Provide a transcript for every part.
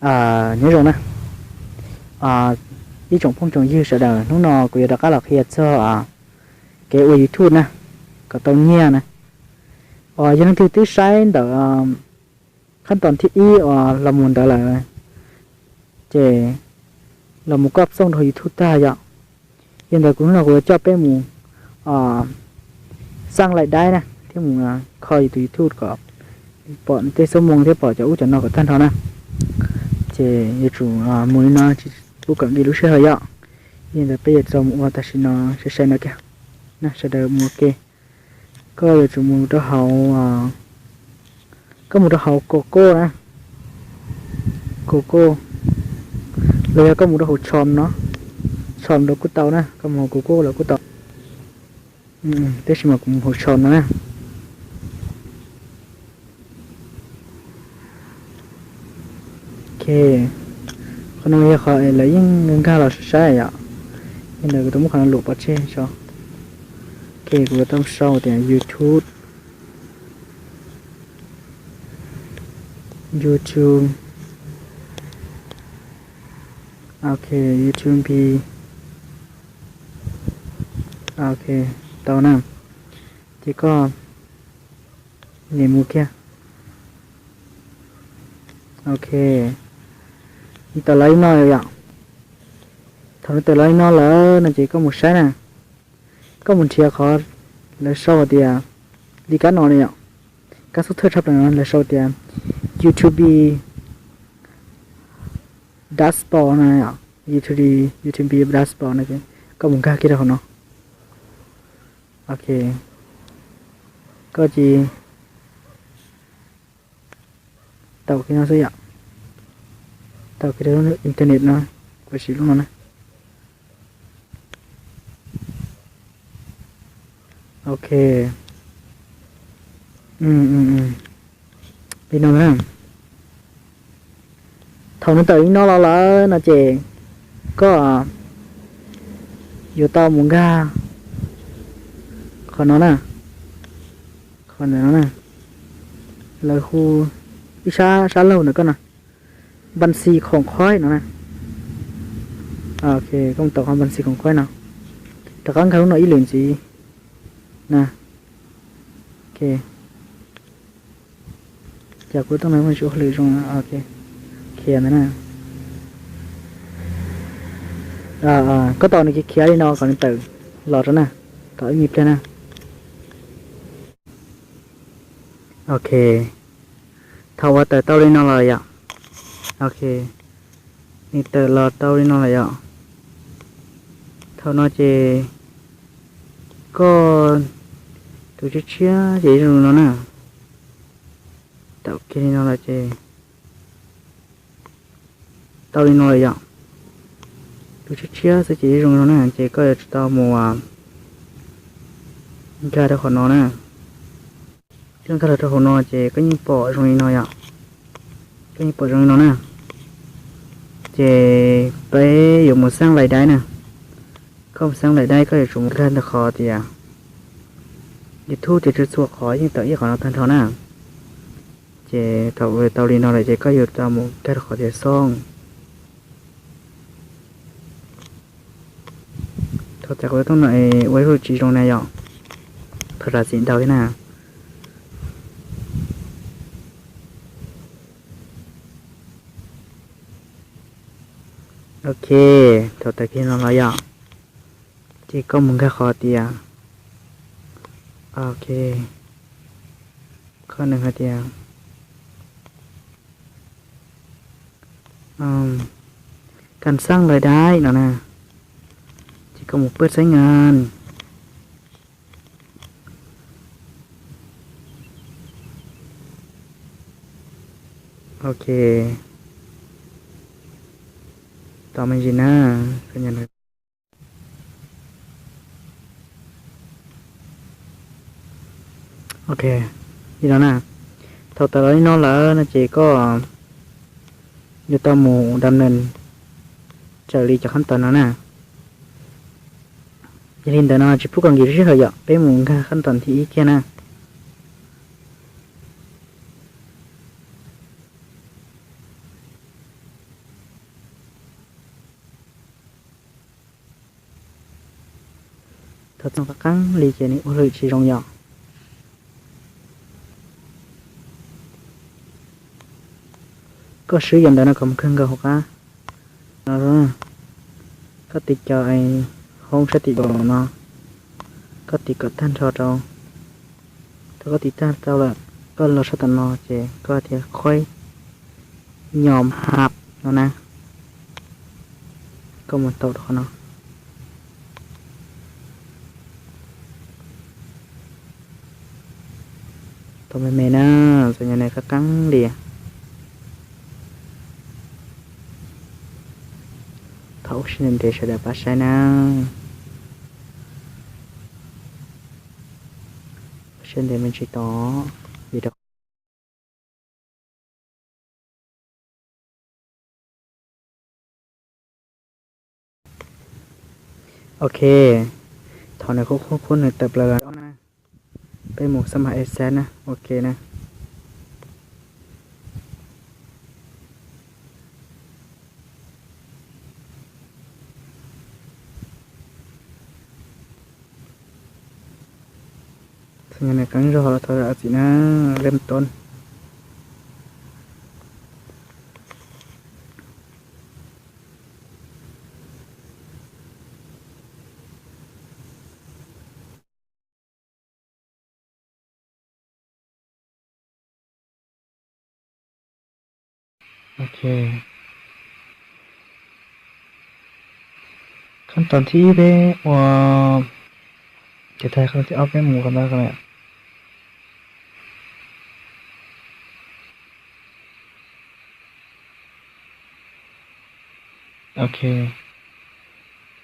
Nyob zoo na, ib tsoom phooj tsoom ywg sawv daws, hnub no kuv yuav rov qab los qhia txog kev ua YouTube na, kom tau nyiaj na. Yog leej twg twb saib ntawm qhab toos thib ib uas los mus ntawd lawm, ces los mus koj xoj rau YouTube tag yom. Yog ntawd kuv hnub no kuv yuav coj peb mus xaj laij daib na, thiab mus kho yus tus YouTube kom pom tej xuab moos thiab pom cov ub cov no kom tag nrho na. Ces yuav tsum mus li no, tsis pub kom nkim lub sij hawm yom. Yog ntawd peb yuav tau mus ua tam sim no, sai sai no kiag na, sawv daws mus ua ke. Koj yuav tsum mus rau hauv, koj mus rau hauv Google na, Google, los yog koj mus rau hauv Chrome no, Chrome los kuj tau na, koj mus hauv Google los kuj tau. Tab sis mas kuv mus hauv Chrome no na. Ok, qhov no yog qhov lawv yeej nkag los saib yom. Yog ntawd kuv tau muab qhov no luam pov tseg tso. Ok, kuv tau sau tias YouTube, YouTube, ok, YouTube B, ok, tau na. Ces koj nias mus kiag. Ok, nws tawm los li no lawm yom. Thaum nws tawm los li no lawm no ces koj mus saib na, koj mus nrhiav qhov lawv sau tias li kab no na yom. Kab xub thawj tshaj plaws no lawv sau tias YouTube dashboard no yom, YouTube, YouTube dashboard no ces koj mus nkag kiag rau hauv no. Ok, koj cia li tau kiag no xwb yom. Tau kiag rau internet no, kuv siv lub no na. Ok, li no na. Thaum nws tawm li no los lawm no ces koj yuav tau mus nkag qhov no na, qhov ntawm no na, lawv hu ib sab, sab laug ntawm koj no, npas xis khoom khoib no na. Ok, koj mus tau qhov npas xis khoom khoib no, rov qab nkag lub no ib lwm ntxiv na. Ok, cas kuv tau no tsis ua hauj lwm zoo. Ok, khiav ntawd na. Koj tos nws khiav khiav li no kom nws tawm los rau na, tos ib me pliag na. Ok, thaum uas tawm tau li no los yom. Ok, nws tawm los tau li no lawm yom. Thaum no ces koj tus tshiab tshiab ces zoo no na. Tawm kiag li no lawm ces tau li no lawm yom. Tus tshiab tshiab xwb ces zoo no na, ces koj yuav tsum tau mus nkag rau qhov no na. Koj nkag los rau hauv no ces koj yeej pom zoo li no yom. Koj yeej pom zoo li no na. Ces peb yuav mus xaj laij daib na. Koj mus xaj laij daib koj yuav tsum mus nkag ntawm qhov tias YouTube ces txhua qhov yeej tawm ib qhov no tag nrho na. Ces thaum tau li no lawm ces koj yuav tau mus nkag rau qhov tias xoo. Thaum txais kuv lub tooj no es ua ib lub tsis zoo na yom. Thov zam txim ntau thiab na. Ok, thaum tawm kiag no los yom, ces koj mus nkag qhov tias, ok, qhov nws hais tias การสร้างรายได้ no na, ces koj mus pwj xeeb ngan. Ok, tos me ntsis na. Ok, li no na, thaum tawm los li no lawm no ces koj yuav tau mus dam nees raws li cov khab toos no na. Yog li ntawd no tsis pub kom nkim sij hawm yom, peb mus nkag khab toos thib ib kiag na. Thaum txog qab qeeb li ces nws ua lwm tsis zoo yom. Koj swb yam ntawd no kom mus kawg nkaus hauv qab no. Koj tiv cov hoob sab tim no, koj tiv kom tag nrho rau. Thaum koj tiv tag tau lawm, koj los sab tom no ces koj tias khuaib nyom hab no na. Koj mus tau rau qhov no. Tau me me na, txawm nyuag ne qab qeeb li. Thov ua siab ntev ntev sawv daws pab saib na. Ua siab ntev me ntsis tos vim rau Ok, thaum nws qhuav qhuav qhuav nws tawm plaws los na, peb mus xab mam e xab na, ok na. Txog nws qeeb zog los thov zam txim na, lem tod. Ok, khab toom thib ib peb ua, ces tag khab toom thib ob peb mus qhov ntawd ko na. Ok,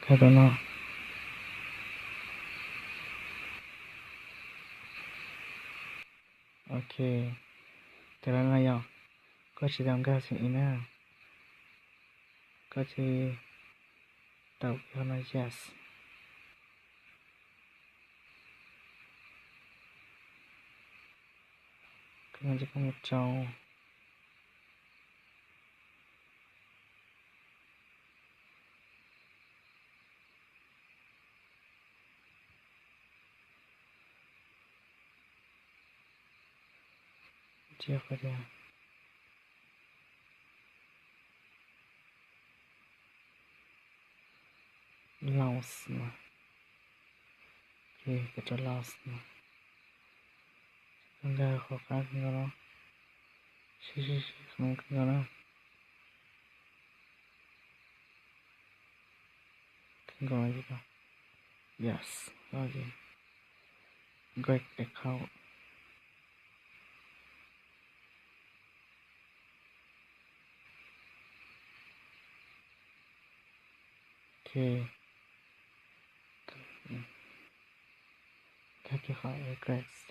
kab toom no. Ok, tas li no yog koj tsis tau nkag xim ib na, koj cia li tau qhov no yes. Koj cia li mus rau Cia qhov tias loss no, ces koj rau loss no, koj nkag qhov qab kawg nkaus no, sib sib sib qhov no kawg nkaus na. Kawg nkaus li no. Yes, break account. Ok. Tag kis qhov request.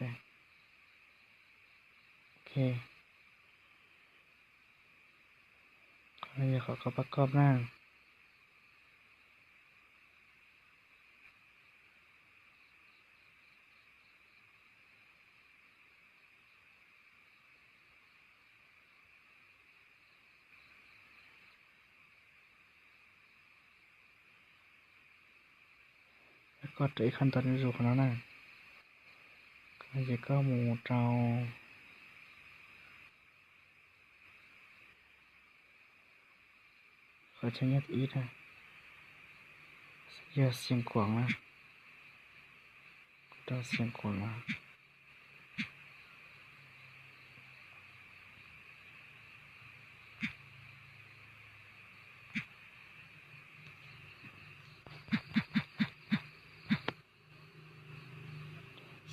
Ok. Qhov no yog qhov koj pab koj na. Koj rau ib qhov ntawd zuj zus qhov no na. Koj ces koj mus rau qhov chaw nyob thib ib na, yog xyeem kuam na, kuv rau xyeem kuam na.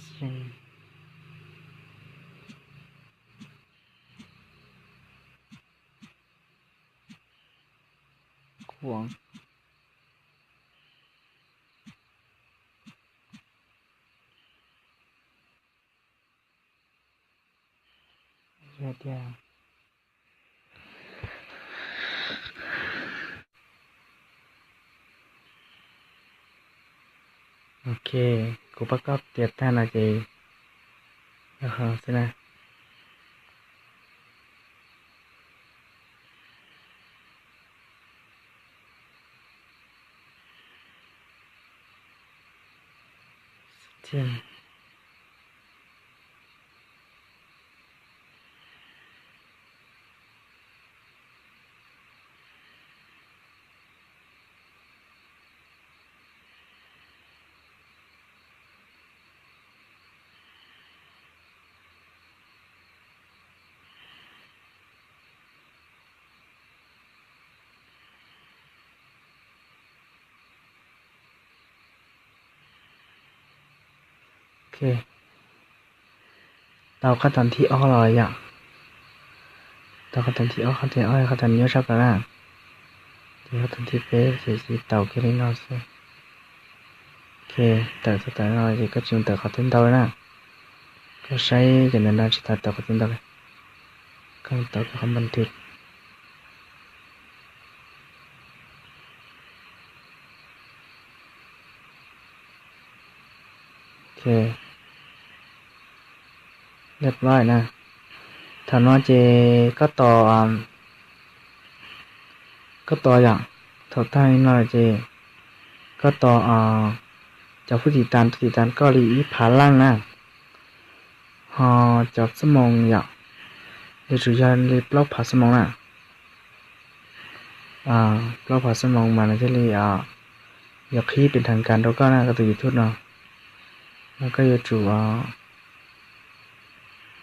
Xyeem kuam. Yog tias, ok, kuv pab koj tiav tag no ces yog qhov xwb na. Tau qhov thib ob los yom. Tau qhov thib ob, qhov thib ob, qhov thib nyob sab plaws na. Ces qhov thib peb ces tsis tau kiag li no xwb. Ok, tawm txog tawm no ces koj tsis mus tawm qhov twg ntau na. Koj saib ces ntawm no tsis tau tawm qhov twg ntau li. Koj mus tau qhov npam twg. Ok, ntawm no na. Thaum no ces koj tos, koj tos yom, thaum tag li no ces koj tos cov phub tiv tas tuaj tiv tas koj li ib phav leej na. Ho cov xuab moos yom, yuav tsum yog li plaub phav xuab moos na. Plaub phav xuab moos mas nws thiaj li yuav qhib pes dheev kas rau koj na, koj tus YouTube no. Mas koj yuav tsum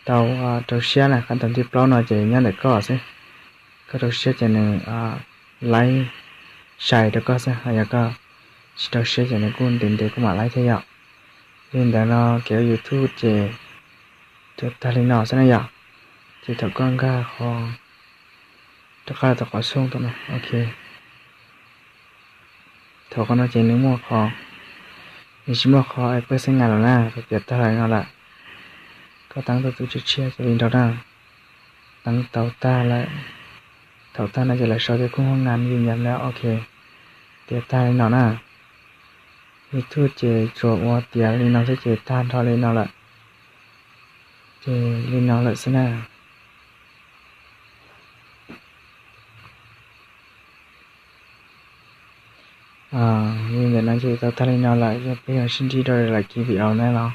tau rau siab na, qhov thib plaub no ces nyob ntawm koj xwb. Koj rau siab ces nws laib sai rau koj xwb, ho yog koj tsis rau siab ces nws kuj ntev ntev kuj mam laib thiab yom. Li ntawd no kev ua YouTube ces tsuas tag li no xwb na yom. Ces thaum koj nkag qhov, rov qab los tau qhov xoo tau no, ok. Thaum qhov no ces nws muaj qhov, nws tsis muaj qhov pawj xeeb nas los na, tiav tag li no lawm. Koj teeb tau tus tshiab tshiab ces li nrau na. Teeb tau tag lawm. Thaum tag no ces lawv sau tias kuj hoob nas yus nyam lawm, ok. Tiav tag li no na. YouTube ces tsuas ua tiav li no xwb ces tag nrho li no lawm. Ces li no lawm xwb na. Li ntawm no ces tau tag li no lawm, yog peb yuav sib ntsib rau lwm kiv video na los